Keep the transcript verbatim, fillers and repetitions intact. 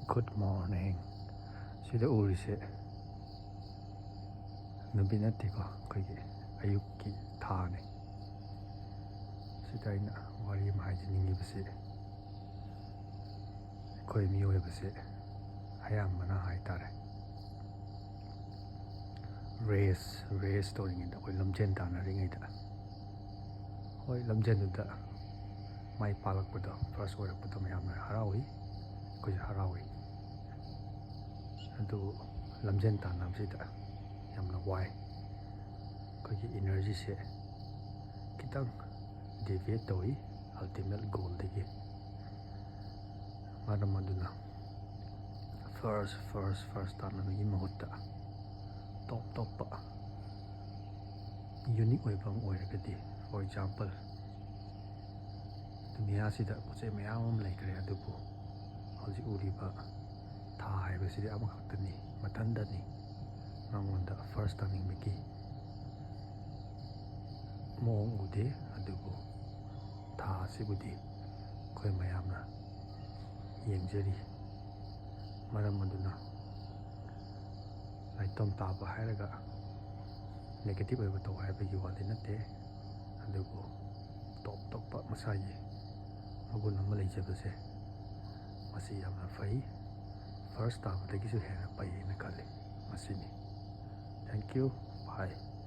Good morning. ꯁꯤꯗ ꯎꯔꯤꯁꯦ ꯅꯨꯃꯤꯠ ꯅꯠꯇꯦꯀꯣ, ꯑꯩꯈꯣꯏꯒꯤ ꯑꯌꯨꯛꯀꯤ ꯊꯥꯅꯤ꯫ ꯁꯤꯗ ꯑꯩꯅ ꯋꯥꯔꯤ ꯑꯃ ꯍꯥꯏꯖꯅꯤꯡꯉꯤꯕꯁꯤ, ꯑꯩꯈꯣꯏ ꯃꯤꯑꯣꯏꯕꯁꯦ ꯑꯌꯥꯝꯕꯅ ꯍꯥꯏꯇꯥꯔꯦ, race race ꯇꯧꯔꯤꯉꯩꯗ, ꯑꯩꯈꯣꯏ ꯂꯝꯖꯦꯟ ꯇꯥꯟꯅꯔꯤꯉꯩꯗ, ꯍꯣꯏ, ꯂꯝꯖꯦꯟꯗꯨꯗ ꯃꯥꯏ ꯄꯥꯛꯂꯛꯄꯗꯣ, first ꯑꯣꯏꯔꯛꯄꯗꯣ ꯃꯌꯥꯝꯅ ꯍꯔꯥꯎꯏ, ꯑꯩꯈꯣꯏꯁꯨ ꯍꯔꯥꯎꯏ꯫ ꯑꯗꯨꯕꯨ ꯂꯝꯖꯦꯟ ꯇꯥꯟꯅꯕꯁꯤꯗ ꯌꯥꯝꯅ ꯋꯥꯏ꯫ ꯑꯩꯈꯣꯏꯒꯤ energyꯁꯦ ꯈꯤꯇꯪ deviate ꯇꯧꯏ ultimate goalꯗꯒꯤ꯫ ꯃꯔꯝ ꯑꯗꯨꯅ first first first ꯇꯥꯟꯅꯕꯒꯤ ꯃꯍꯨꯠꯇ top ꯇꯣꯞꯄ unique ꯑꯣꯏꯕ ꯑꯃ ꯑꯣꯏꯔꯒꯗꯤ, for example, ꯗꯨꯅꯤꯌꯥꯁꯤꯗ ꯄꯣꯠ ꯆꯩ ꯃꯌꯥꯝ ꯑꯃ ꯂꯩꯈ꯭ꯔꯦ, ꯑꯗꯨꯕꯨ ꯍꯧꯖꯤꯛ ꯎꯔꯤꯕ ꯊꯥ ꯍꯥꯏꯕꯁꯤꯗꯤ ꯑꯃꯈꯛꯇꯅꯤ, ꯃꯊꯟꯇꯅꯤ꯫ ꯃꯉꯣꯟꯗ first ꯇꯥꯅꯤꯡꯕꯒꯤ ꯃꯑꯣꯡ ꯎꯗꯦ, ꯑꯗꯨꯕꯨ ꯊꯥ ꯑꯁꯤꯕꯨꯗꯤ ꯑꯩꯈꯣꯏ ꯃꯌꯥꯝꯅ ꯌꯦꯡꯖꯔꯤ꯫ ꯃꯔꯝ ꯑꯗꯨꯅ ꯅꯥꯏꯇꯣꯝ ꯇꯥꯕ ꯍꯥꯏꯔꯒ negative ꯑꯣꯏꯕ ꯇꯧ ꯍꯥꯏꯕꯒꯤ ꯋꯥꯗꯤ ꯅꯠꯇꯦ, ꯑꯗꯨꯕꯨ ꯇꯣꯞ ꯇꯣꯞꯄ ꯃꯁꯥꯒꯤ ꯃꯒꯨꯟ ꯑꯃ ꯂꯩꯖꯕꯁꯦ, ꯃꯁꯤ ꯌꯥꯝꯅ ꯐꯩ꯫ First ꯇꯥꯕꯗꯒꯤꯁꯨ ꯍꯦꯟꯅ ꯐꯩ ꯍꯥꯏꯅ ꯈꯜꯂꯤ꯫ ꯃꯁꯤꯅꯤ꯫ Thank you. Bye.